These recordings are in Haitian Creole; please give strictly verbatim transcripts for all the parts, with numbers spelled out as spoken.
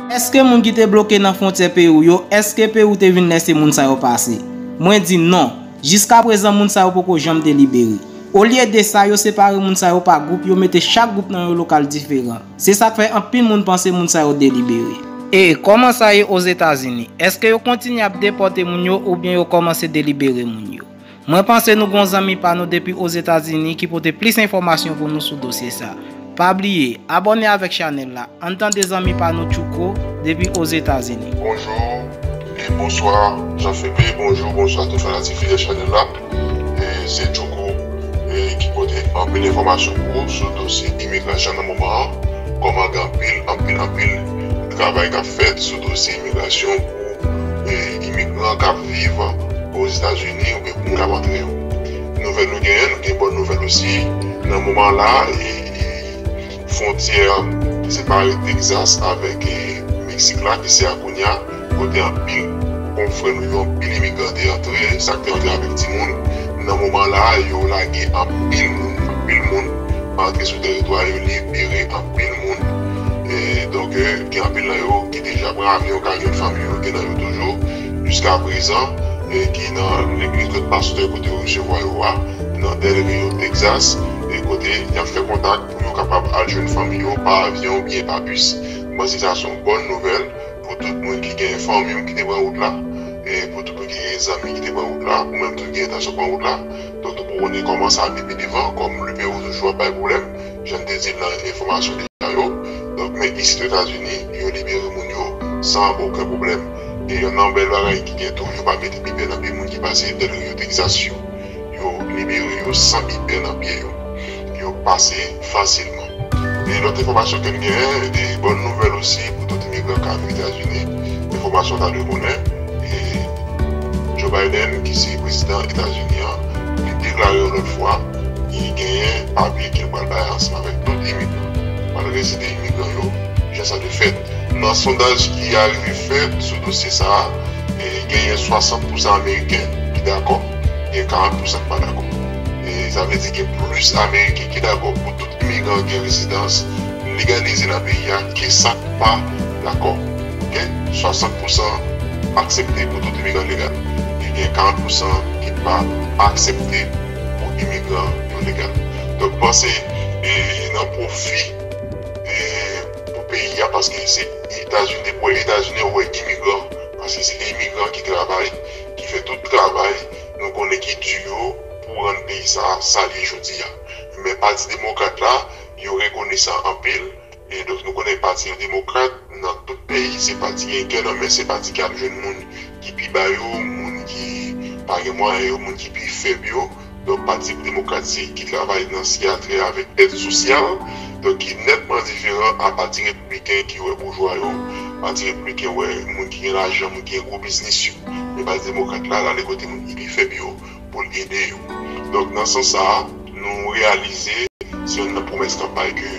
Èske moun ki te bloke nan fwontyè peyi w yo, èske peyi w te vin lèse moun sa yo pase? Mwen di non. Jiskaprezan, moun sa yo poko janm te libere. Olye de sa, yo separe moun sa yo pa gwoup, yo mete chak gwoup nan yon lokal diferan. Se sa k fè anpil moun panse moun sa yo delibere. E kòman sa ye Ozetazini? Èske yo kontinye ap depòte moun yo oubyen yo kòmanse delibere moun yo? Mwen panse nou gon zanmi pa nou depi Ozetazini ki pote plis enfòmasyon pou nou sou dosye sa. Pa bliye, abòne avèk chanèl la. Ann tande zanmi pa nou Tchouko depi Ozetazini. Bonjou e bonswa Jean Phebe, bonjou, bonswa tout fanatik fidèl chanèl la. E se Tchouko e ki pote anpil enfòmasyon pou ou sou dosye imigrasyon nan moman an. Kòman gen anpil, anpil, anpil travay k ap fèt sou dosye imigrasyon pou e, imigran k ap viv Ozetazini oubyen pou moun k ap antre yo. Nouvèl nou genyen, nou gen bòn nouvèl osi. Nan moman la, e, e, fwontyè ki separe Texas avèk e, Meksik la, ki se Acuña, kote anpil konfrè nou yo, anpil imigran te antre, sa k te antre avèk timoun. Nan moman la, yo lage anpil moun, anpil moun antre sou tèritwa yo, libere anpil moun. E, donk, e, gen anpil nan yo ki deja pran avyon, k al jwenn fanmi yo, gen nan yo toujou, jiska prezan, e, ki nan legliz lòt pastè kote yo resevwa yo a, nan Del Rio, Texas, e kote y ap fè kontak pou yo kapab al jwenn fanmi yo pa avyon oubyen pa bis. Mwen panse sa se yon bòn nouvèl pou tout moun ki gen fanmi w ki te pran wout la, e pou tout moun ki gen zanmi ki te pran wout la, ou menm tou ki gen entansyon pran wout la. Donk, nou poko konnen kòman sa ap ye pi devan, kòm Luméro toujou ap bay pwoblèm, jan n te di l nan enfòmasyon deja yo. Donk, men isit Ozetazini, yo libere moun yo san okenn pwoblèm. E yon nan bèl bagay ki gen tou, yo pa mete pipè nan pye moun ki pase Del Rio Texas yo. Yo libere yo san pipè nan pye yo. Yo pase fasilman. E lòt enfòmasyon ke n genyen, e bòn nouvèl osi pou tout imigran k ap viv Etazini. Enfòmasyon ta dwe konnen, e Joe Biden, ki se prezidan Etazini an, li deklare yon lòt fwa, li genyen papye ke l pral bay ansanm avèk tout imigran. Pral rezide imigran yo, jan sa dwe fèt. Nan sondaj ki arive fèt sou dosye sa a, e genyen swasant pousan Ameriken ki dakò, gen karant pousan ki pa dakò. E sa vle di gen plis Ameriken ki dakò pou tout imigran gen rezidans legalize nan peyi a ke sa k pa dakò. Oke? Swasant pousan aksepte pou tout imigran legal. E gen karant pousan ki pa aksepte pou imigran yo legal. Donk, panse e, nan pwofi e, pou peyi a, paske se Etazini, depi w wè Etazini, ou wè imigran. Paske se imigran ki travay, ki fè tout travay nou konnen ki di yo pou rann peyi sa a sa l ye jodi a. Men Pati Demokrat la, yo rekonesan anpil. E donk, nou konnen Pati Demokrat, nan tout peyi, se pati ki gen kè nan men, se pati ki ap jwenn moun ki pi ba yo, moun ki pa gen mwayen yo, moun ki pi fèb yo. Donk, Pati Demokrat se ki travay nan siyatri avèk èd sosyal, donk ki nètman diferan a Pati Repibliken ki wè boujwa yo, Pati Repibliken wè moun ki gen lajan, moun ki gen gwo biznis yo. Men Pati Demokrat la, l ale kote moun ki pi fèb yo pou l ede yo. Donk, nan sans sa a, nou reyalize se youn nan pwomès kanpay ke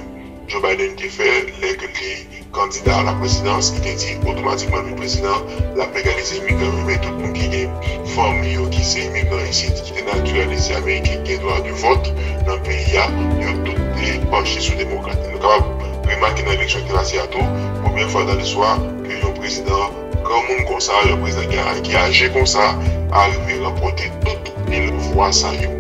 Joe Biden te fè lè ke l te kandida a la prezidans, ki te di otomatikman l vin prezidan, l ap legalize imigran yo, men tout moun ki gen fanmi yo ki se imigran isit, ki te natiralize ameriken, ki gen dwa de vòt nan peyi a, yo tout te panche sou demokrat. Nou kapab remake nan eleksyon ki te pase a tou, premyè fwa nan listwa ke yon prezidan granmoun konsa, yon prezidan ki a- ki aje konsa, arive ranpòte tout pil vwa sa yo.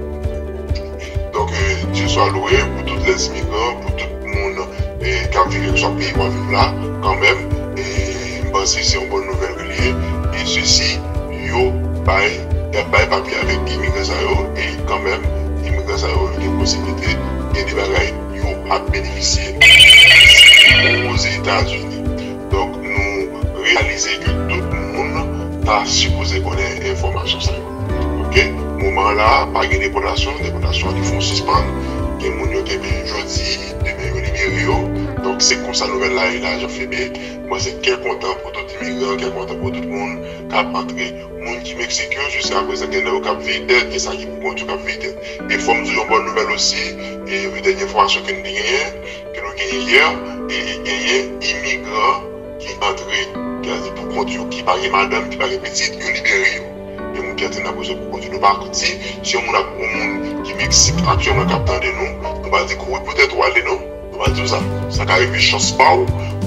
Donk, e, Dye swa lwe pou tout lèzimigran, pou tout moun, e, k ap viv kèlkeswa peyi w ap viv la, kanmenm. E, m panse se yon bòn nouvèl ke l ye. E sesi, yo bay, y ap bay papye avèk imigran sa yo, e kanmenm, imigran sa yo, yo gen posiblite gen de bagay yo ap benefisye Ozetazini. Donk, nou reyalize ke tout moun ta sipoze konnen enfòmasyon sa yo. Oke? Moman an la, pa gen depòtasyon, depòtasyon an li fè yon sispann. Gen moun yo kenbe jodi, demen yo libere yo. Donk, se konsa nouvèl la ye la, Jean Phebe. Mwen se kè kontan pou tout imigran, kè kontan pou tout moun k ap antre. Moun ki Meksik yo, jiska prezan, gen nan yo k ap viv tèt, gen sa ki pou kont yo k ap viv tèt. E fò m di yon bòn nouvèl osi, e dènye enfòmasyon ke n te genyen, ke nou genyen yè, e genyen imigran ki antre, ki antre pou kont yo, ki pa gen madanm, ki pa gen pitit, yo libere yo. Gen moun ki antre nan prizon pou kont yo. Nou pa di, si yon moun ap, yon moun ki Meksik aktyèlman k ap tande nou, nou pa di kouri pou tèt ou ale non. Nou pa di w sa. Sa ka rive chans pa w,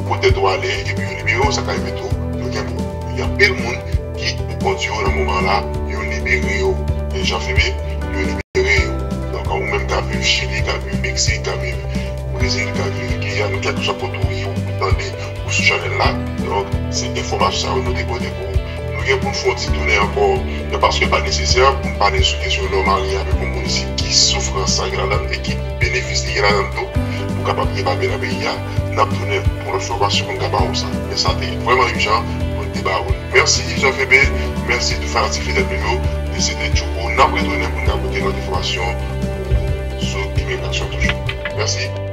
ou Poutèt ou ale epi yo libere w, sa ka rive tou. Nou gen pou gen anpil moun ki pou kont yo nan moman la, yo libere yo. E Jean Febe, yo libere yo. Donk, ou menm k ap viv Chili, k ap viv Meksik, k ap viv Brezil, k ap viv Giyàn, kèlkeswa kote ou ye, ou tande, ou sou chanèl la. Donk, se enfòmasyon sa yo nou te pote pou ou. Nou gen pou n fè yon ti tounen ankò, men paske pa nesesè pou n pale sou kesyon lè w marye avèk yon moun isit, ki soufrans sa gen ladan l e ki benefis li gen ladan l tou, pou kapab gen papye nan peyi a. N ap tounen pou lòt enfòmasyon pou n ka ba ou sa. Men sa te vrèman ijan pou n te ba ou l. Mèsi Jean Febe, mèsi tou fanatik fidèl nou yo. E se te Tchouko, n ap retounen pou n ka pote lòt enfòmasyon sou imigrasyon toujou. Mèsi.